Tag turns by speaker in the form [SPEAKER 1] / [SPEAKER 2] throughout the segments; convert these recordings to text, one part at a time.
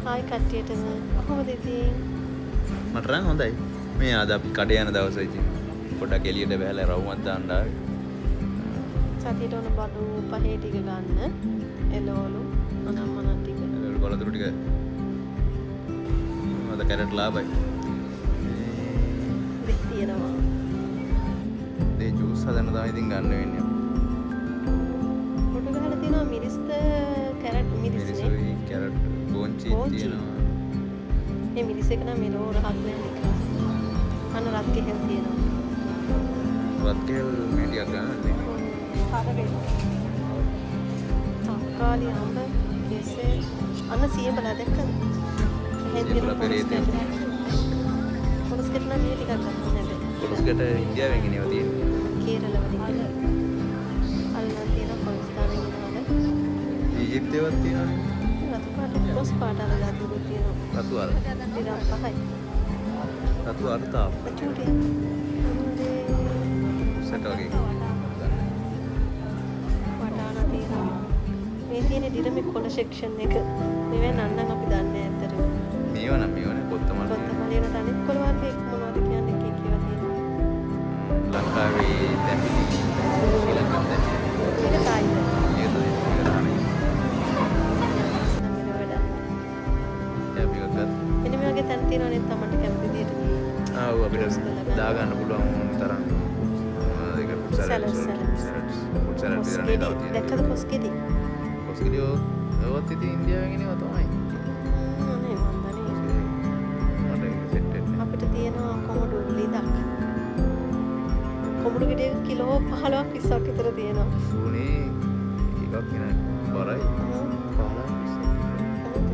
[SPEAKER 1] Hi කට්ටියටම කොහොමද ඉතින්?
[SPEAKER 2] මට නම් හොඳයි. මේ අද අපි කඩේ යන දවස ඉතින් පොඩ්ඩක් එළියට බහලා රවුමක් දාන්න ආවේ.
[SPEAKER 1] සතියට ඕන බඩු පහේ ටික ගන්න. එළවලු අනම්මනම් ටික.
[SPEAKER 2] එළවලු කොළතුරු ටික. අද කැරට් ලාභයි.
[SPEAKER 1] දෙක් තියෙනවා.
[SPEAKER 2] ඒ ජූස් හදන්න තමයි ඉතින් ගන්න වෙන්නේ.
[SPEAKER 1] පොඩ ගහලා තියෙනවා මිරිස්ද කැරට් මිරිස් නේ.
[SPEAKER 2] මිරිසුයි කැරට් බෝංචි තියෙනවා.
[SPEAKER 1] මේ මිරිස් එක නම් මෙලෝ රහක් නෑ නේ. අන්න රත් කෙහෙල් තියෙනවා.
[SPEAKER 2] රත් කෙහෙල් මේ ටිකක් ගන්න නේ.
[SPEAKER 1] තක්කාලි අඹ කෙසෙල් අන්න සියඹලා දැක්කද? එහෙන් තියෙන පොළොස් ගැට. පොළොස් ගැට නම් මේ ටිකක් ගන්න නේද?
[SPEAKER 2] පොළොස් ගැට ඉන්දියාවෙන් එනවා තියෙන්නේ.
[SPEAKER 1] කේරළ වලින්. අල්ලන් තියෙන පොළොස් දාන ගෙනවල.
[SPEAKER 2] ඊජිප්තේවත් තියෙනවනේ.
[SPEAKER 1] රතු පාට පොළොස් පාට අර ජාතියකුත් තියෙනවා.
[SPEAKER 2] රතු අර.
[SPEAKER 1] ටිකක් පහයි.
[SPEAKER 2] රතු අර තාප.
[SPEAKER 1] චූටි.
[SPEAKER 2] සැට වගේ.
[SPEAKER 1] වටානා තියෙනවා. මේ තියෙන ඩිරමේ කොළ සෙක්ෂන් එක. මේවා නන්නම් අපි දන්නේ නැහැ ඇත්තටම.
[SPEAKER 2] මේවා නම් මේවනේ කොත්තමල්ලි.
[SPEAKER 1] කොත්තමල්ලි වලට අනිත් කොළ වර්ග එක් මොනවද කියන්නේ එක එක ඒවා තියෙනවා.
[SPEAKER 2] ලංකාවේ තැඹිලි ශ්‍රී ලංකන් තැඹිලි.
[SPEAKER 1] මේක තායිද?
[SPEAKER 2] මේක තමයි මේක තමයි.
[SPEAKER 1] නම් වෙන වැඩක් නෑ.
[SPEAKER 2] අපි එකක් ගත්තා.
[SPEAKER 1] මෙන්න මේ වගේ තැන් තියෙනවා නේද තමන්ට කැමති විදියට.
[SPEAKER 2] ආ ඔව් අපිට දාගන්න පුළුවන් ඕන තරම්. ඒක ෆුඩ් සලාඩ් ෆුඩ් සලාඩ් විතරනේ තව තියෙන්නේ.
[SPEAKER 1] දැක්කද කොස් ගෙඩි?
[SPEAKER 2] කොස් ගෙඩි ඔයත් ඉතින් ඉන්දියාවෙන් එනවා තමයි.
[SPEAKER 1] අනේ මන් දන්නේ.
[SPEAKER 2] මට ඒක සෙට් වෙන්නේ.
[SPEAKER 1] අපිට තියෙනවා කොමඩු ලිඳක්. කොමඩු ගෙඩියක කිලෝ 15ක් 20ක් විතර තියෙනවා.
[SPEAKER 2] උනේ ඒකක් නේ බරයි. 15ක් 20ක්.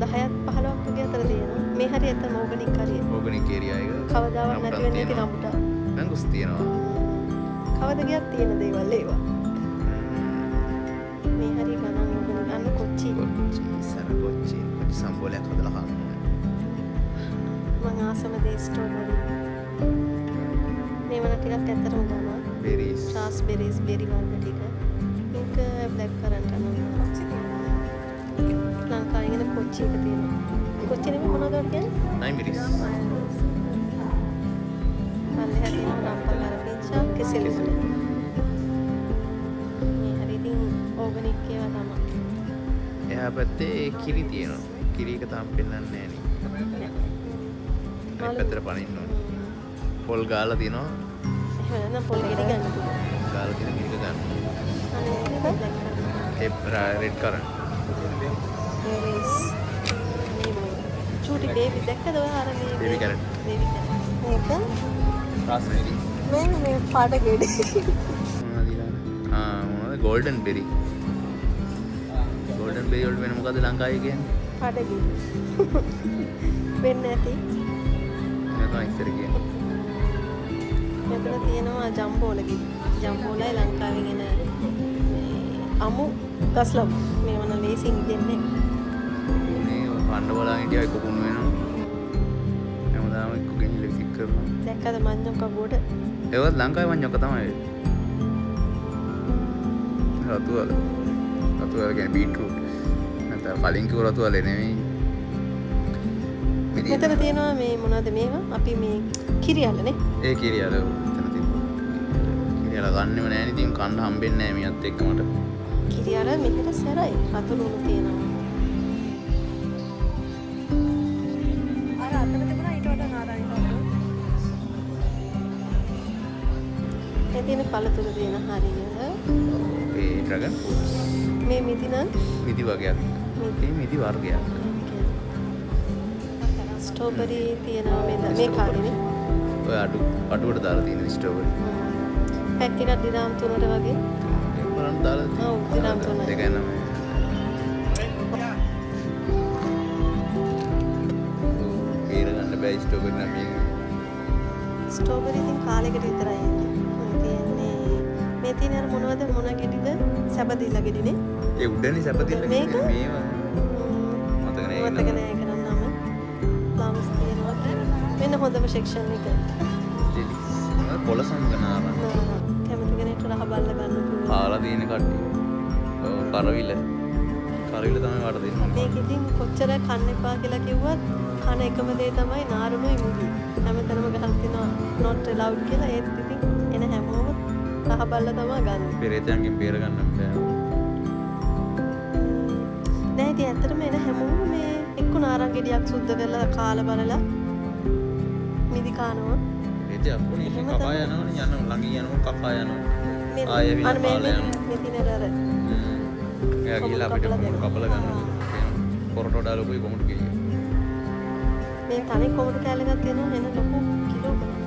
[SPEAKER 1] 10ක් 15ක් වගේ අතර තියෙනවා. මේ හරිය ඇත්තම ඕගනික් හරිය.
[SPEAKER 2] ඕගනික් ඒරියා එක.
[SPEAKER 1] කවදාවත් නැති වෙන්නේ නැති රඹුටා.
[SPEAKER 2] මැංගුස් තියෙනවා.
[SPEAKER 1] කවද ගියත් තියෙන දේවල් ඒවා. මේ හරිය ගණන් ඕගනික්. අන්න කොච්චි.
[SPEAKER 2] කොච්චි ඉස්සර කොච්චි. කොච්චි සම්බෝලයක් හදලා කන්න ඕනේ.
[SPEAKER 1] මං ආසම දේ ස්ට්‍රෝබෙරි. මේ වන ටිකක් ඇත්තටම ගණන්.
[SPEAKER 2] බෙරිස්.
[SPEAKER 1] රාස්බෙරිස් බෙරි වර්ග ටික. මේක බ්ලැක් කරන්ට් අනන. ලංකාවෙන් එන කොච්චි එක තියෙනවා. කොච්චි නෙමෙයි මොනවද ඔය කියන්නේ?
[SPEAKER 2] නයි මිරිස්.
[SPEAKER 1] පල්ලෙහා තියෙනවා රම්පල් කරපිංචා කෙසෙල් වල. මේ හරි ඉතින් ඕගනික් ඒවා තමයි.
[SPEAKER 2] එහා පැත්තේ කිරි තියෙනවා. කිරි එක තාම පෙන්වන්නේ නෑ නේ. අනිත් පැත්තට පනින්න ඕනේ. පොල් ගාලා තියෙනවා.
[SPEAKER 1] එහෙම නැත්නම් පොල් ගෙඩි ගන්න පුළුවන්.
[SPEAKER 2] ගාලා තියෙන කිරි එක ගන්න.
[SPEAKER 1] අනේ මේක බ්ලැක් කරන්ට්.
[SPEAKER 2] ඒ රෙඩ් කරන්ට්.
[SPEAKER 1] බෙරිස්. මේ චූටි බේබි දැක්කද ඔයා අර මේ
[SPEAKER 2] බේබි කැරට්.
[SPEAKER 1] Baby carrot. මේක
[SPEAKER 2] රාස්බෙරි.
[SPEAKER 1] මේ මේ පාට ගෙඩි.
[SPEAKER 2] මොනවද ඊළඟ? ආ මොනවද ගෝල්ඩන් බෙරි. ගෝල්ඩන් බෙරි වලට වෙන මොකද්ද ලංකාවේ කියන්නේ?
[SPEAKER 1] පාට ගෙඩි. වෙන්න ඇති.
[SPEAKER 2] ඒක තමයි ඉස්සර කියන්නේ.
[SPEAKER 1] මෙතන තියෙනවා ජම්බෝල ගෙඩි. ජම්බෝලයි ලංකාවෙන් එන මේ අමු ගස් ලබු. මේව නම් ලේසින් දෙන්නේ.
[SPEAKER 2] මේ ඔය කන්න බලන් හිටියා එක කුණු වෙනවා. හැමදාම එක්ක ගෙනිල්ල විසික් කරනවා.
[SPEAKER 1] දැක්කද මඤ්ඤොක්ක ගොඩ?
[SPEAKER 2] ඒවත් ලංකාවේ මඤ්ඤොක්ක තමයි. රතු අල. රතු අල කියන්නේ බීට්‍රූට්. නැත්නම් කලින් කිව්ව රතු අලේ නෙමෙයි.
[SPEAKER 1] මෙතන තියෙනවා මේ මොනවද මේවා? අපි මේ කිරියල්ල නේ.
[SPEAKER 2] ඒ කිරියල එතන තිබ්බා. කිරියල ගන්නෙම නෑ නේ ඉතින් කන්න හම්බෙන්නේ නෑ මියත් එක්ක මට.
[SPEAKER 1] කිරියල මෙහෙට සැරයි. රතු ලුණු තියෙනවා. අර අතන තිබුණා ඊට වඩා නාරං පාට. මේ තියෙන පළතුරු තියෙන හරිය.
[SPEAKER 2] ඒ ඩ්‍රැගන් ෆෘට්ස්.
[SPEAKER 1] මේ මිදි නම්
[SPEAKER 2] මිදි වගයක්. මේ මිදි වර්ගයක්.
[SPEAKER 1] ස්ට්‍රෝබෙරි තියෙනවා මේ මේ කාලේනේ.
[SPEAKER 2] ඔය අඩු අඩුවට දාලා තියෙන ස්ට්‍රෝබෙරි.
[SPEAKER 1] පැක් එකක් දිරාම් 3ට වගේ.
[SPEAKER 2] ඒක බලන්න දාලා තියෙනවා.
[SPEAKER 1] ඔව් දිරාම් 3යි.
[SPEAKER 2] දෙකයි නම. බේර ගන්න බෑ ස්ට්‍රෝබෙරි නම් මේක.
[SPEAKER 1] ස්ට්‍රෝබෙරි ඉතින් කාලෙකට විතරයි එන්නේ. මේ තියෙන්නේ මේ තියෙන අර මොනවද මොන ගෙඩිද? සැබදිල්ල ගෙඩිනේ.
[SPEAKER 2] ඒ උඩනේ සැපදිල්ල ගෙඩි මේවා. මතක නෑ ඒක.
[SPEAKER 1] මතක නෑ ඒක නම් නම. ප්ලම්ස් තියෙනවා. මෙන්න හොඳම සෙක්ෂන් එක.
[SPEAKER 2] ජෙලිස්. පොළ සමග නාරං.
[SPEAKER 1] කැමති කෙනෙක්ට රහ බලලා ගන්න පුළුවන්.
[SPEAKER 2] කාලා තියෙන කට්ටිය. ඔව් කරවිල. කරවිල තමයි වාට දෙන්න ඕනේ.
[SPEAKER 1] මේක ඉතින් කොච්චර කන්න එපා කියලා කිව්වත් කන එකම දේ තමයි නාරුණුයි මුගි. හැමතැනම ගහලා තියෙනවා not allowed කියලා. ඒත් ඉතින් එන හැමෝම රහ බලලා තමයි ගන්න.
[SPEAKER 2] පෙරේතයන්ගෙන් බේර ගන්න බෑ.
[SPEAKER 1] නෑ ඉතින් ඇත්තටම එන හැමෝම මේ එක්ක නාරං ගෙඩියක් සුද්ධ කරලා කාලා බලලා මිදි කනවා.
[SPEAKER 2] පෙරේතය අප්පුනේ ඉතින් කකා යනවනේ, යන ළඟින් යනකොට කකා යනවා. ආයෙ ඇවිල්ලා කාලා යනවා.
[SPEAKER 1] මේ තියෙන අර
[SPEAKER 2] එයා ගිහලා අපිට කොමුඩු කපලා ගන්න පොරට වඩා ලොකුයි කොමුඩු කිරිය.
[SPEAKER 1] මේ තනි කොමුඩු කෑල්ල එකක් තියෙනවා එන ලොකු කිලෝ ගණන්.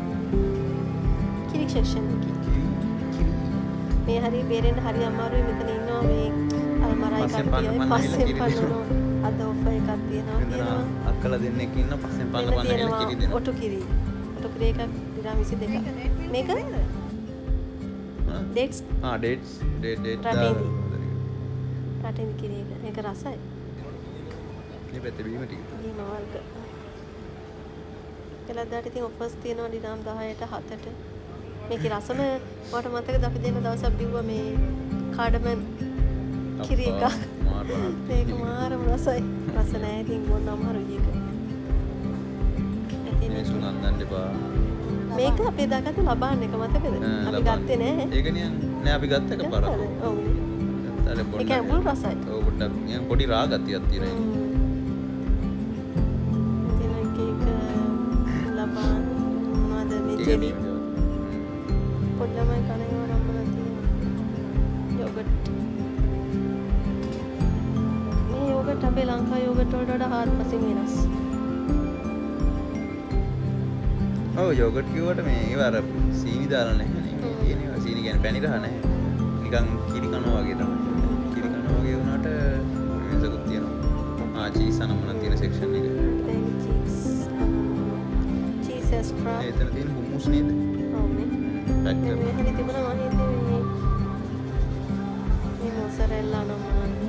[SPEAKER 1] කිරි සෙක්ෂන් එකේ. මේ හරිය බේරෙන්න හරි අමාරුයි. මෙතන ඉන්නවා මේ අර මරයි කට්ටිය පස්සෙන් පන්නනවා. අද ඔෆර් එකක් තියෙනවා කියනවා.
[SPEAKER 2] අක්කලා දෙන්නෙක් ඉන්න පස්සෙන් පන්න පන්න කියලා කිරි දෙනවා.
[SPEAKER 1] ඔටු කිරි. ඔටු කිරි එකක් දිරාම් 22. මේක ඩේට්ස්.
[SPEAKER 2] ආ ඩේට්ස් ඩේට් ඩේට්
[SPEAKER 1] රටේදී කිරි එක. ඒක රසයි.
[SPEAKER 2] මේ පැත්තේ බීම ටික.
[SPEAKER 1] බීම වර්ග. පෙළදාට ඉතින් ඔෆර්ස් තියෙනවා දිනාම් 10ට 7ට. මේකේ රසම ඔයාට මතකද අපි දෙන්න දවසක් බිව්වා මේ කාඩමන් කිරි එකක්. මේක මාරම රසයි. රස නෑ ඉතින් බොන්න අමාරුයි ඒක.
[SPEAKER 2] ඉතින් සුනන් දන්න එපා.
[SPEAKER 1] මේක අපේ දාගත්ත ලබාන් එක මතකද? අපි ගත්තේ නෑ.
[SPEAKER 2] ඒක නිකන් නෑ අපි ගත්ත එක පාරක්.
[SPEAKER 1] ඔව්.
[SPEAKER 2] අර පොඩ්ඩක්
[SPEAKER 1] ඒක ඇඹුල් රසයි.
[SPEAKER 2] ඔව් පොඩ්ඩක් නිකන් පොඩි රා ගතියක් තියෙනවා ඒකේ.
[SPEAKER 1] තියෙන එක එක ලබාන් මොනවද මේ ජෙලි පොඩි ළමයි කන ඒවා නම් මොනවද තියෙන්නේ? යෝගට්. මේ යෝගට් අපේ ලංකා යෝගට් වලට වඩා හාත්පසින් වෙනස්.
[SPEAKER 2] ඔව් යෝගට් කිව්වට මේ ඒවා අර සීනි දාලා නැහැ නේ. මේ තියෙන ඒවා සීනි කියන්නේ පැණි රහ නැහැ. නිකන් කිරි කනවා වගේ තමයි. කිරි කනවා වගේ වුණාට වෙනසකුත් තියෙනවා. ආ චීස් අනම්මනම් තියෙන සෙක්ෂන් එක.
[SPEAKER 1] දැන් චීස් චීස් එක්ස්ට්‍රා.
[SPEAKER 2] එතන තියෙන හුමුස් නේද?
[SPEAKER 1] ඔව් නේ.
[SPEAKER 2] පැක් කරලා.
[SPEAKER 1] මේ හරි තිබුණා මම හිතුවේ මේ මේ මොසරෙල්ලා නම් මොනවද?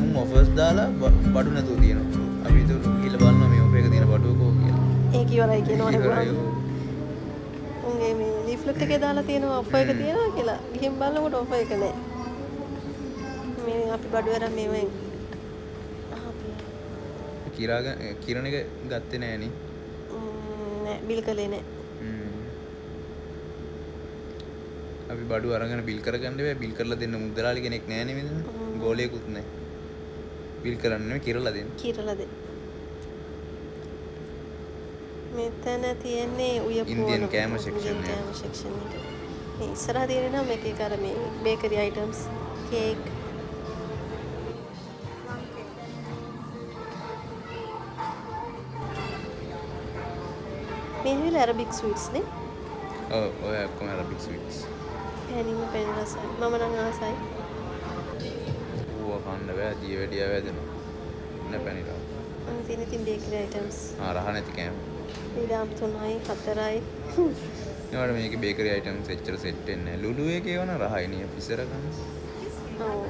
[SPEAKER 2] මුන් ඔෆර්ස් දාලා බඩු නැතුව තියෙනවා. අපි ඒක ගිහලා බලනවා මේ ඔෆර් එක තියෙන බඩුව කෝ කියලා.
[SPEAKER 1] ඒක ඉවරයි කියනවා
[SPEAKER 2] ඉවරයි.
[SPEAKER 1] නේ. උන්ගේ මේ ලීෆ්ලට් එකේ දාලා තියෙනවා ඔෆර් එක තියෙනවා කියලා. ගිහින් බලනකොට ඔෆර් එක නෑ. මේ අපි බඩු අරන් මේවෙන් අපි
[SPEAKER 2] කිරාගෙන කිරණ එක ගත්තේ නෑ නේ.
[SPEAKER 1] නෑ බිල් කළේ නෑ.
[SPEAKER 2] අපි බඩු අරගෙන බිල් කරගන්න බෑ. බිල් කරලා දෙන්න මුදලාලි කෙනෙක් නෑ නේ මෙතන. ගෝලයකුත් නෑ. බිල් කරන්න නෙමෙයි කිරලා දෙන්න.
[SPEAKER 1] කිරලා දෙන්න. මෙතන තියෙන්නේ උයපුවන
[SPEAKER 2] ඉන්දියන් කෑම සෙක්ෂන් එක.
[SPEAKER 1] කෑම සෙක්ෂන් එක. මේ ඉස්සරහා තියෙන නම් එක එක අර මේ බේකරි අයිටම්ස්, කේක්. මේ ඇවිල්ලා ඇරබික් ස්වීට්ස් නේ?
[SPEAKER 2] ඔව් ඔය ඔක්කොම ඇරබික් ස්වීට්ස්.
[SPEAKER 1] පැණිම පැණි රසයි. මම නම් ආසයි.
[SPEAKER 2] ඌව කන්න බෑ දියවැඩියාව වැදෙනවා. නෑ පැණි රහ.
[SPEAKER 1] අන්න තියෙන ඉතින් බේකරි අයිටම්ස්.
[SPEAKER 2] ආ රහ නැති කෑම.
[SPEAKER 1] ඉඩම් 3යි 4යි.
[SPEAKER 2] ඒවට මේකේ බේකරි අයිටම්ස් එච්චර සෙට් වෙන්නේ නෑ. ලුලු එකේ වන රහයි නේ අපි ඉස්සර කන්නේ.
[SPEAKER 1] ඔව්.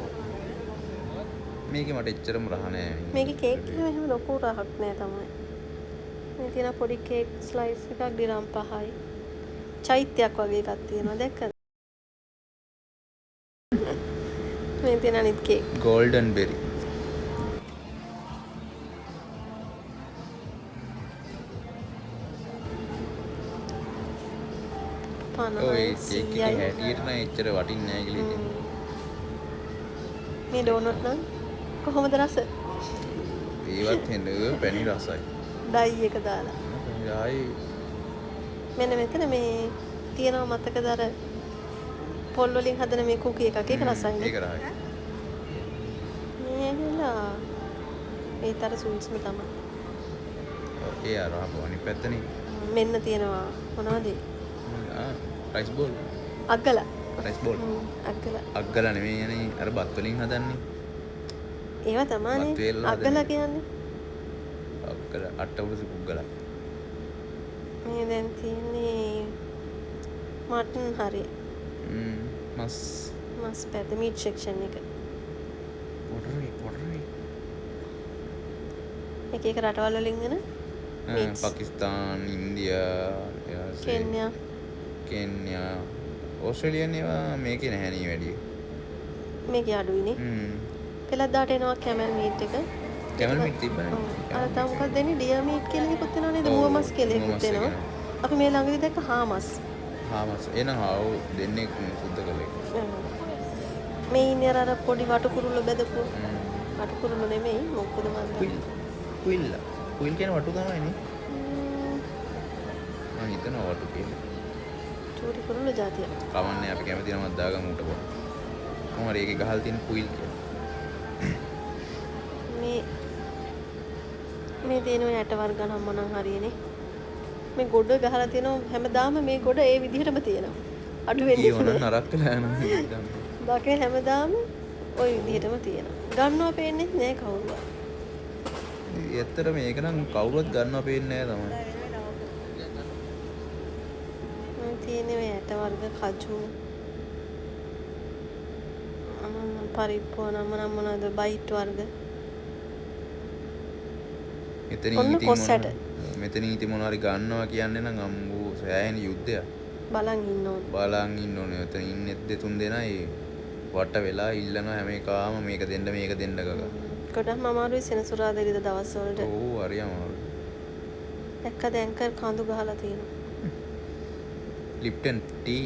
[SPEAKER 2] මේකේ මට එච්චරම රහ නෑ.
[SPEAKER 1] මේකේ කේක් එහෙම එහෙම ලොකු රහක් නෑ තමයි. මේ තියෙන පොඩි කේක් ස්ලයිස් එකක් ඩිරම් 5යි. චෛත්‍යයක් වගේ එකක් තියෙනවා දැක්කද? මේ තියෙන අනිත් කේක්.
[SPEAKER 2] ගෝල්ඩන් බෙරි. ඔව් ඒ කේක් එකේ හැටියට නම් එච්චර වටින්නේ නෑ කියලා හිතෙනවා.
[SPEAKER 1] මේ ඩෝනට් නම් කොහොමද රස?
[SPEAKER 2] ඒවත් හෙන්න පැණි රසයි.
[SPEAKER 1] ඩයි එක දාලා.
[SPEAKER 2] පැණි රහයි.
[SPEAKER 1] මෙන්න මෙතන මේ තියෙනවා මතකද අර පොල් වලින් හදන මේ කුකී එකක්. ඒක රසයි නේ.
[SPEAKER 2] ඒක රහයි.
[SPEAKER 1] මේ ඇවිල්ලා ඒත් අර ස්වීට්ස්ම තමයි.
[SPEAKER 2] ඒ අර ආපහු අනිත් පැත්තනේ.
[SPEAKER 1] මෙන්න තියෙනවා මොනවද?
[SPEAKER 2] ආ රයිස් බෝල්.
[SPEAKER 1] අග්ගල.
[SPEAKER 2] Rice ball.
[SPEAKER 1] අග්ගල.
[SPEAKER 2] අග්ගල නෙමෙයි යන්නේ අර බත් වලින් හදන්නේ.
[SPEAKER 1] ඒවා තමයිනේ අග්ගල කියන්නේ.
[SPEAKER 2] අග්ගල අට්ටපුරුසු පුග්ගල.
[SPEAKER 1] මේ දැන් තියෙන්නේ මටන් හරි.
[SPEAKER 2] මස්.
[SPEAKER 1] මස් පැත්ත මීට් සෙක්ෂන් එක.
[SPEAKER 2] පොටරි පොටරි.
[SPEAKER 1] එක එක රටවල් වලින් එන මීට්ස්.
[SPEAKER 2] පාකිස්තාන්, ඉන්දියා,
[SPEAKER 1] කෙන්යා.
[SPEAKER 2] කෙන්යා, ඕස්ට්‍රේලියාන් ඒවා මේකේ නැහැ නේ වැඩි.
[SPEAKER 1] මේකේ අඩුයිනේ. පෙළද්දාට එනවා කැමල් මීට් එක.
[SPEAKER 2] Camel meet තිබ්බනේ.
[SPEAKER 1] අර තව මොකක්ද දෙන්නේ ඩියර් මීට් කියලා එකකුත් එනවා නේද? මුව මස් කියලා එකකුත් එනවා. අපි මේ ළඟදී දැක්ක හා මස්.
[SPEAKER 2] හා මස්. එහෙනම් ආව් දෙන්නේ සුද්ධ කළ එක.
[SPEAKER 1] මේ ඉන්නේ අර පොඩි වටු කුරුල්ල බැදපු. වටු කුරුල්ල නෙමෙයි මොකද මන්
[SPEAKER 2] කුයිල්. කුයිල්. කුයිල් කියන්නේ වටු තමයි නේ. මං හිතනවා වටු කියලා.
[SPEAKER 1] චූටි කුරුල්ල ජාතිය.
[SPEAKER 2] කවන්නේ අපි කැමති නමක් දාගමු ඌට කොහොම. කොහොම හරි ඒකේ ගහලා තියෙන කුයිල් කියලා.
[SPEAKER 1] මේ මේ තියෙන ඔය ඇට වර්ග නම් මොනම් හරියනේ. මේ ගොඩ ගහලා තියෙනවා හැමදාම මේ ගොඩ ඒ විදිහටම තියෙනවා. අඩු වෙන්නේ
[SPEAKER 2] නැහැ. ඊවන නරක වෙලා යනවා.
[SPEAKER 1] දකින හැමදාම ওই විදිහටම තියෙනවා. ගන්නවා පේන්නේ නෑ කවුරුවත්.
[SPEAKER 2] ඇත්තට මේක නම් කවුරුවත් ගන්නවා පේන්නේ නෑ තමයි.
[SPEAKER 1] මේ තියෙන්නේ ඔය ඇට වර්ග කජු පරිප්පු නම් මොනම් මොනවද බයිට් වර්ග.
[SPEAKER 2] මෙතනින් ඉතින් මොන හරි ගන්නවා කියන්නේ නම් අම්බෝ සෑහෙන යුද්ධයක්.
[SPEAKER 1] බලන් ඉන්න ඕනේ.
[SPEAKER 2] බලන් ඉන්න ඕනේ. ඔතන ඉන්නේ දෙතුන් දෙනයි වට වෙලා ඉල්ලනවා හැම එකාම මේක දෙන්න මේක දෙන්න ගගා.
[SPEAKER 1] ගොඩක්ම අමාරුයි සෙනසුරාදා ඉරිදා දවස් වලට.
[SPEAKER 2] ඔව් හරි අමාරුයි.
[SPEAKER 1] දැක්කද ඇන්කර් කඳු ගහලා තියෙනවා.
[SPEAKER 2] ලිප්ටන් ටී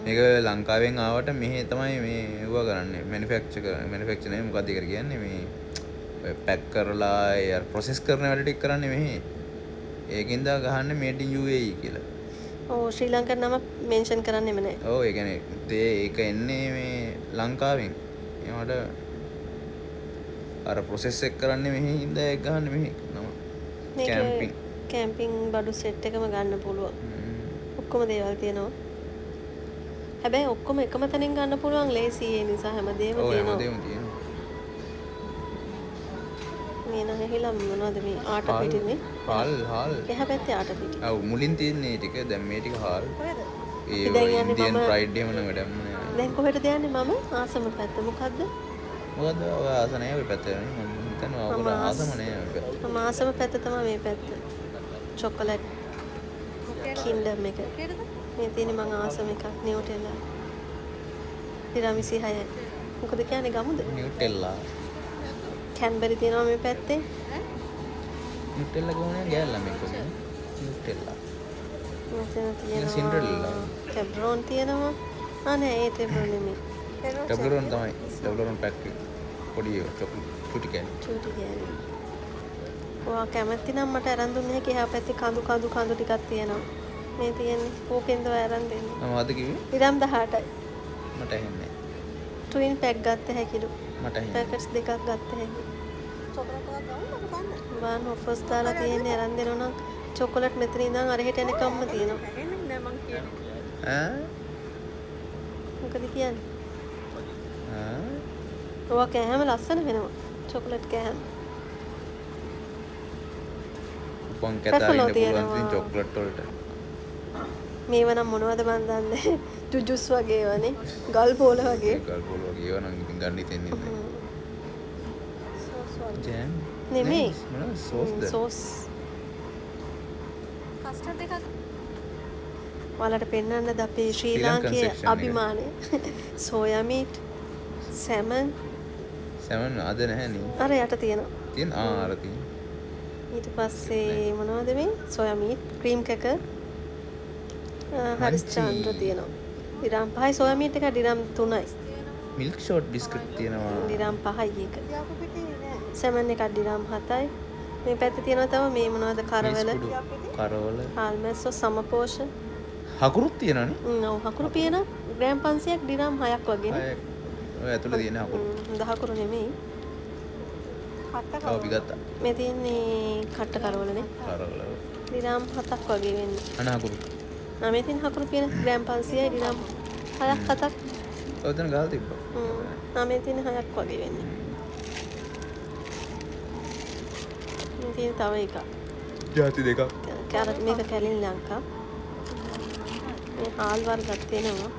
[SPEAKER 2] මේක ලංකාවෙන් ආවට මෙහෙ තමයි මේ ඒවා කරන්නේ. මැනුෆැක්චර් කරන්නේ. මැනුෆැක්චර් නෙමෙයි මොකක්ද ඒකට කියන්නේ මේ ඔය පැක් කරලා ඒ අර ප්‍රොසෙස් කරන වැඩ ටික කරන්නේ මෙහෙ. ඒකෙන්ද ගහන්නේ මේඩ් ඉන් UAE කියලා.
[SPEAKER 1] ඔව් ශ්‍රී ලංකන් නම මෙන්ෂන් කරන්නෙම නෑ.
[SPEAKER 2] ඔව් ඒ කියන්නේ තේ ඒක එන්නේ මේ ලංකාවෙන්. ඒවට අර ප්‍රොසෙස් එක කරන්නේ මෙහෙ හින්දා ඒක ගහන්නේ මෙහෙ නම. කැම්පින්
[SPEAKER 1] කැම්පින් බඩු සෙට් එකම ගන්න පුළුවන්. ඔක්කොම දේවල් තියෙනවා. හැබැයි ඔක්කොම එකම තැනින් ගන්න පුළුවන් ලේසි ඒ නිසා හැමදේම තියෙනවා.
[SPEAKER 2] ඔව් හැමදේම තියෙනවා.
[SPEAKER 1] මේ නම් ඇහිලා මොනවද මේ ආට පිටිනේ?
[SPEAKER 2] හාල් හාල්.
[SPEAKER 1] එහා පැත්තේ ආට පිටි.
[SPEAKER 2] ඔව් මුලින් තියෙන්නේ ටික දැන් මේ ටික හාල්.
[SPEAKER 1] කොහෙද?
[SPEAKER 2] ඒ ඉන්දියන් ෆ්‍රයිඩ් එහෙම නම් වැඩක් නෑ.
[SPEAKER 1] දැන් කොහෙටද යන්නේ මම? ආසම පැත්ත. මොකද්ද?
[SPEAKER 2] මොකද්ද ඔය ආස නෑ ඔය පැත්තේ නේ. මම හිතන්නේ ඔයගොල්ලෝ ආසම නෑ ඔය පැත්ත.
[SPEAKER 1] මම ආසම පැත්ත තමයි මේ පැත්ත. චොකලට් කින්ඩම් එක. මේ තියෙන්නේ මං ආසම එකක් නියුටෙලා. දිරාම් 26යි. මොකද කියන්නේ ගමුද?
[SPEAKER 2] නියුටෙල්ලා.
[SPEAKER 1] කැන්බරි තියෙනවා මේ පැත්තේ.
[SPEAKER 2] නියුටෙල්ලා ගෝනේ ගෑල් ළමෙක් වගේ. නියුටෙල්ලා.
[SPEAKER 1] මෙතන තියෙනවා.
[SPEAKER 2] සින්ඩරෙල්ලා.
[SPEAKER 1] ටෙබ්රෝන් තියෙනවා. ආ නෑ ඒ ටෙබ්රෝන් නෙමෙයි.
[SPEAKER 2] ටෙබ්ලරෝන් තමයි. ටෙබ්ලරෝන් පැක් එක. පොඩි ඒවා චොකලට් චුටි කෑලි.
[SPEAKER 1] චූටි කෑලි. ඔයා කැමති නම් මට අරන් දුන්න හැකි එහා පැත්තේ කඳු කඳු කඳු ටිකක් තියෙනවා. මේ තියෙන්නේ. කෝකෙන්ද ඔයා අරන් දෙන්නේ?
[SPEAKER 2] මම අද කිව්වේ?
[SPEAKER 1] දිරාම් 18යි.
[SPEAKER 2] මට ඇහෙන්නේ නෑ.
[SPEAKER 1] ට්වින් පැක් ගත්ත හැකිලු.
[SPEAKER 2] මට ඇහෙන්නේ.
[SPEAKER 1] පැකට්ස් දෙකක් ගත්ත හැකි.
[SPEAKER 3] චොකලට් එකක් ගමු මට කන්න.
[SPEAKER 1] බලන්න ඔෆර්ස් දාලා තියෙන්නේ අරන් දෙනවා නම් චොකලට් මෙතන ඉඳන් අර හෙට එනකම්ම තියෙනවා.
[SPEAKER 3] ඇහෙන්නේ නෑ මං කියන්නේ.
[SPEAKER 2] ඈ?
[SPEAKER 1] මොකද කියන්නේ?
[SPEAKER 2] ඈ?
[SPEAKER 1] ඔවා කෑම ලස්සන වෙනවා. චොකලට් කෑම.
[SPEAKER 2] උපන් කැතා
[SPEAKER 1] රැෆලෝ
[SPEAKER 2] ඉන්න පුළුවන් ඉතින්
[SPEAKER 1] තියෙනවා.
[SPEAKER 2] චොක්ලට් වලට.
[SPEAKER 1] මේව නම් මොනවද මන් දන්නේ. ජුජුස් වගේ ඒවානේ. ගල් පෝල වගේ.
[SPEAKER 2] ගල් පොල් වගේ ඒවා නම් ඉතින් ගන්න හිතෙන්නේ නෑ.
[SPEAKER 3] සෝස් වගේ.
[SPEAKER 2] ජෑම්
[SPEAKER 1] නෙමෙයි.
[SPEAKER 2] මොනවද සෝස්ද?
[SPEAKER 1] සෝස්.
[SPEAKER 3] කස්ටඩ් එකක්
[SPEAKER 1] ඔයාලට පෙන්වන්නද අපේ ශ්‍රී
[SPEAKER 2] ශ්‍රී ලංකන්
[SPEAKER 1] ලාංකීය
[SPEAKER 2] section එක.
[SPEAKER 1] අභිමානය? සෝයා මීට්, සැමන්
[SPEAKER 2] සැමන් අද නැහැ නේ.
[SPEAKER 1] අර යට තියෙනවා.
[SPEAKER 2] තියෙන ආ අර තියෙන.
[SPEAKER 1] ඊට පස්සේ මොනවද මේ? සෝයා මීට්, ක්‍රීම් කැකර්, හරිස්චන්ද්‍ර තියෙනවා. ඩිරාම් 5යි සෝයා මීට් එක ඩිරාම් 3යි.
[SPEAKER 2] මිල්ක් ෂෝට් බිස්කට් තියෙනවා.
[SPEAKER 1] ඩිරාම් 5යි ඒක.
[SPEAKER 3] තියාපු පිටේ නෑ.
[SPEAKER 1] සැමන් එකක් ඩිරාම් 7යි. මේ පැත්තේ තියෙනවා තව මේ මොනවද කරවල,
[SPEAKER 2] මිස් කුඩු, කරවල,
[SPEAKER 1] හාල්මැස්සෝ, සමපෝෂ.
[SPEAKER 2] හකුරුත් තියෙනවනේ.
[SPEAKER 1] ඔව් හකුරු පියන ග්‍රෑම් 500ක් ඩිරාම් 6ක් වගේ නේ.
[SPEAKER 2] හයක්. ඔය ඇතුලේ තියෙන හකුරු.
[SPEAKER 1] හොඳ හකුරු නෙමෙයි.
[SPEAKER 3] කට්ට
[SPEAKER 2] ඔව් අපි ගත්තා.
[SPEAKER 1] මේ තියෙන්නේ කට්ට කරවලනේ.
[SPEAKER 2] කරවල.
[SPEAKER 1] ඩිරාම් 7ක් වගේ වෙන්නේ.
[SPEAKER 2] අන හකුරු.
[SPEAKER 1] ආ මේ තියෙන හකුරු පියන ග්‍රෑම් 500යි ඩිරාම් 6ක් 7ක්.
[SPEAKER 2] ඔය එතන ගහලා තිබ්බා.
[SPEAKER 1] ආ මේ තියෙන 6ක් වගේ වෙන්නේ. මේ තියෙන තව එකක්.
[SPEAKER 2] ජාති දෙකක්.
[SPEAKER 1] කැරට් මේක කැලින් ලංකා. මේ හාල් වර්ගක් තියෙනවා.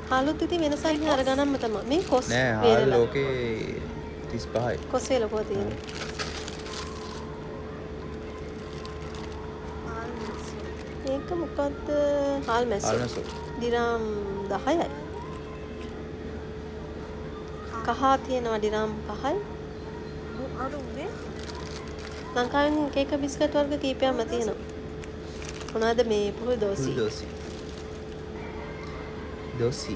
[SPEAKER 1] හාලුත් ඉතින් වෙනසක් නෑ අර ගණන්ම තමයි. මේ කොස්
[SPEAKER 2] නෑ හාල්
[SPEAKER 1] වේලලා.
[SPEAKER 2] ලෝකේ 35යි.
[SPEAKER 1] කොස් වේලකුව තියෙනවා. මේක මොකද්ද? හාල් මැස්සෝ.
[SPEAKER 2] හාල් මැස්සෝ.
[SPEAKER 1] ඩිරාම් 10යි. කහ තියෙනවා ඩිරාම් 5යි.
[SPEAKER 3] අර උදේ
[SPEAKER 1] ලංකාවෙන් එක එක බිස්කට් වර්ග කීපයක්ම තියෙනවා. මොනවද මේ පුහුල් දෝසි?
[SPEAKER 2] පුහුල් දෝසි. දෝසි.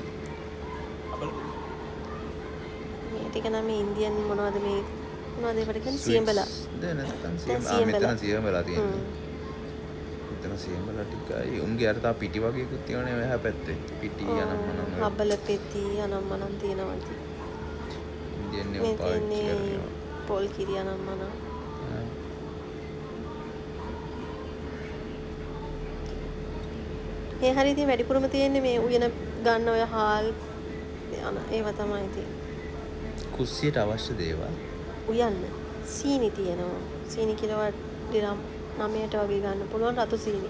[SPEAKER 1] මේ ටික නම් මේ ඉන්දියන් මොනවද මේ මොනවද ඒවට කියන්නේ සියඹලා.
[SPEAKER 2] ද නැත්තම්
[SPEAKER 1] නෑ,
[SPEAKER 2] සියඹලා. ආ මෙතන
[SPEAKER 1] සියඹලා.
[SPEAKER 2] සියඹලා තියෙන්නේ. මෙතන සියඹලා ටිකයි. උන්ගේ අර තා පිටි වගේකුත් තියෙනවනේ ඔය එහා පැත්තේ. පිටි අනම්මනම් ඔය
[SPEAKER 1] හබල පෙති අනම්මනම් තියෙනවා ඉතින්.
[SPEAKER 2] ඉන්දියන්
[SPEAKER 1] මේ
[SPEAKER 2] ඒවා පාවිච්චි
[SPEAKER 1] තියෙන්නේ
[SPEAKER 2] කරන ඒවා.
[SPEAKER 1] පොල් කිරි අනම්මනම්.
[SPEAKER 2] ආ.
[SPEAKER 1] මේ හරිය ඉතින් වැඩිපුරම තියෙන්නේ මේ උයන ගන්න ඔය හාල් අන ඒවා තමයි ඉතින්.
[SPEAKER 2] කුස්සියට අවශ්‍ය දේවල්.
[SPEAKER 1] උයන්න සීනි තියෙනවා. සීනි කිලෝ ඩිරාම් 9ට වගේ ගන්න පුළුවන් රතු සීනි.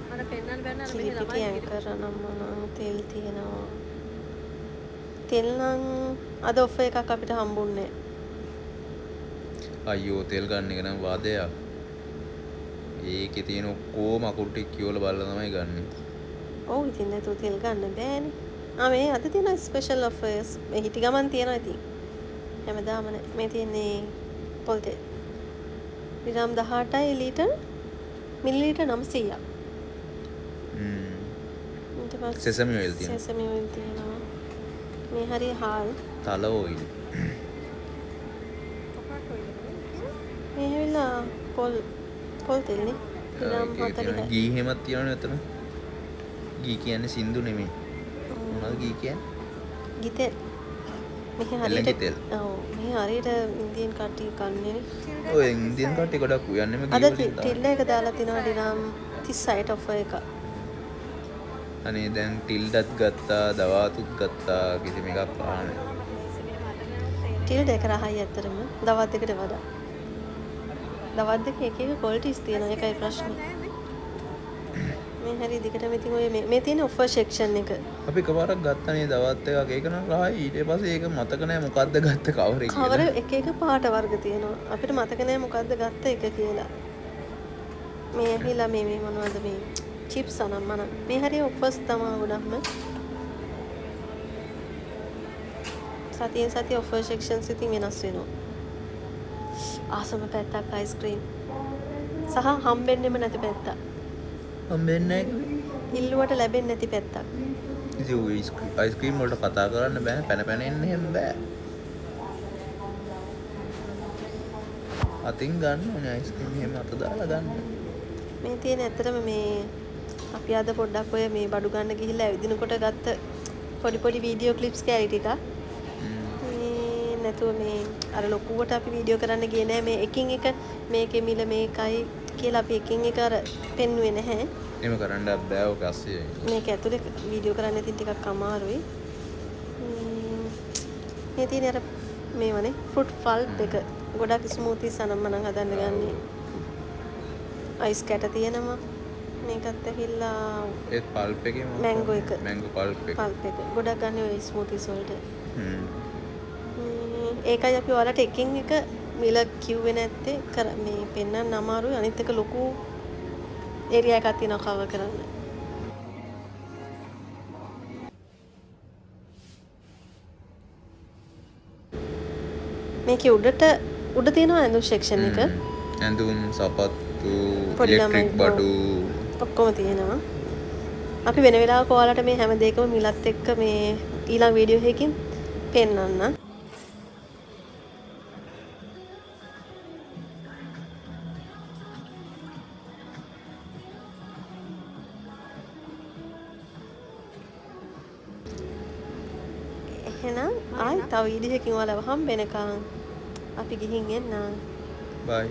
[SPEAKER 3] මට පෙන්වන්න බැන්න අර මෙහෙ
[SPEAKER 1] කිරි පිටි
[SPEAKER 3] ළමයි
[SPEAKER 1] ඇන්කර් අනම්මනම් තෙල් තියෙනවා. තෙල් නම් අද ඔෆර් එකක් අපිට හම්බුන්නේ නෑ.
[SPEAKER 2] අයියෝ තෙල් ගන්න එක නම් වාදයක්. ඒකේ තියෙන ඔක්කොම අකුරු ටික කියවලා බලලා තමයි ගන්නෙ.
[SPEAKER 1] ඔව් ඉතින් නැතුව තෙල් ගන්න බෑනේ. ආ මේ අද තියෙන ස්පෙෂල් ඔෆර්ස් මේ හිටි ගමන් තියෙනවා ඉතින්. හැමදාම නෑ. මේ තියෙන්නේ පොල් තෙල්. ඩිරාම් 18යි ලීටර් මිලිලීටර් 900ක්. ඊට පස්සේ
[SPEAKER 2] සෙසමි ඔයිල් තියෙනවා.
[SPEAKER 1] සෙසමි ඔයිල් තියෙනවා. මේ හරිය හාල්.
[SPEAKER 2] තල ඔයිල්.
[SPEAKER 3] කොකනට් ඔයිල් එක නේ කියන්නේ.
[SPEAKER 1] මේ ඇවිල්ලා පොල් පොල් තෙල්නේ. ඩිරාම්
[SPEAKER 2] ඒකේ තියෙනවා.
[SPEAKER 1] 40යි.
[SPEAKER 2] ගී එහෙමත් තියෙනවනේ එතන. ගී කියන්නේ සින්දු නෙමෙයි. මොනවද ගී කියන්නේ?
[SPEAKER 1] ගිතෙල්. මෙහි
[SPEAKER 2] එළඟි
[SPEAKER 1] හරියට
[SPEAKER 2] තෙල්.
[SPEAKER 1] ඔව් මෙහි හරියට ඉන්දියන් කට්ටිය කන්නේ නේ.
[SPEAKER 2] ඔය ඉන්දියන් කට්ටිය ගොඩක් උයන්නේම ගී
[SPEAKER 1] අද
[SPEAKER 2] වලින් තමයි.
[SPEAKER 1] ටිල්ල එක දාලා තිනවා ඩිරාම් 36ට ඔෆර් එක.
[SPEAKER 2] අනේ දැන් ටිල්ඩත් ගත්තා, දවාතුත් ගත්තා කිසිම එකක් ආන්නේ.
[SPEAKER 1] ටිල්ඩ එක රහයි ඇත්තටම දවස් දෙකට වඩා. දවස් දෙක එක එක ක්වොලිටිස් තියෙනවා ඒකයි ප්‍රශ්නේ. මේ හරි දිගටම ඉතින් ඔය මේ තියෙන ඔෆර් සෙක්ෂන් එක.
[SPEAKER 2] අපි එකපාරක් ගත්තා නේ දවත් එකක්. ඒක නම් රහයි. ඊට පස්සේ ඒක මතක නෑ මොකද්ද ගත්ත කවරේ කියලා.
[SPEAKER 1] කවර එක එක පාට වර්ග තියෙනවා. අපිට මතක නෑ මොකද්ද ගත්ත එක කියලා. මේ ඇහිලා මේ මේ මොනවද මේ චිප්ස් අනම්මනම්. මේ හරිය ඔෆර්ස් තමයි ගොඩක්ම. සතියෙන් සතිය ඔෆර් සෙක්ෂන්ස් ඉතින් වෙනස් වෙනවා. ආසම පැත්තක් අයිස්ක්‍රීම්. සහ හම්බෙන්නෙම නැති පැත්තක්.
[SPEAKER 2] හම්බෙන්නේ නැහැ.
[SPEAKER 1] ඉල්ලුවට ලැබෙන්නේ නැති පැත්තක්.
[SPEAKER 2] ඉතින් ඔය අයිස්ක්‍රීම් වලට කතා කරන්න බෑ. පැන පැන එන්න එහෙම බෑ. අතින් ගන්න ඕනේ අයිස්ක්‍රීම් එහෙම අත දාලා ගන්න.
[SPEAKER 1] මේ තියෙන ඇත්තටම මේ අපි අද පොඩ්ඩක් ඔය මේ බඩු ගන්න ගිහිල්ලා ඇවිදිනකොට ගත්ත පොඩි පොඩි වීඩියෝ ක්ලිප්ස් කෑලි ටිකක්. මේ නැතුව මේ අර ලොකුවට අපි වීඩියෝ කරන්න ගියේ නෑ. මේ එකින් එක මේකේ මිල මේකයි කියලා අපි එකින් එක අර පෙන්නුවේ නැහැ.
[SPEAKER 2] එහෙම කරන්න බෑ ඔක අස්සේ.
[SPEAKER 1] මේක ඇතුලේ වීඩියෝ කරන්න ඉතින් ටිකක් අමාරුයි. මේ තියෙන අර මේවනේ ෆෘට් පල්ප් එක ගොඩක් ස්මූතිස් අනම්මනම් හදන්න ගන්නේ. අයිස් කැට තියෙනවා. මේකත් ඇහිලා
[SPEAKER 2] ඒත් පල්ප් එකේ
[SPEAKER 1] මැංගෝ එක.
[SPEAKER 2] මැංගෝ පල්ප් එක.
[SPEAKER 1] පල්ප් එක. ගොඩක් ගන්න ඔය ස්මූතිස් වලට. ඒකයි අපි ඔයාලට එකින් එක මිල කිව්වේ නැත්තේ මේ පෙන්වන්න අමාරුයි. අනිත් එක ලොකු ඒරියා එකක් තියෙනවා කවර් කරන්න. මේකේ උඩට උඩ තියෙනවා ඇඳුම් සෙක්ෂන් එක.
[SPEAKER 2] ඇඳුම්, සපත්තු, ඉලෙක්ට්‍රික් බඩු
[SPEAKER 1] ඔක්කොම තියෙනවා. අපි වෙන වෙලාවක ඔයාලට මේ හැම දෙයකම මිලත් එක්ක මේ ඊළඟ වීඩියෝ එකකින් පෙන්වන්න. එහෙනම් ආයි තව වීඩියෝ එකකින් ඔයාලව හම්බ වෙනකන් අපි ගිහින් එන්නම්.
[SPEAKER 2] බයි.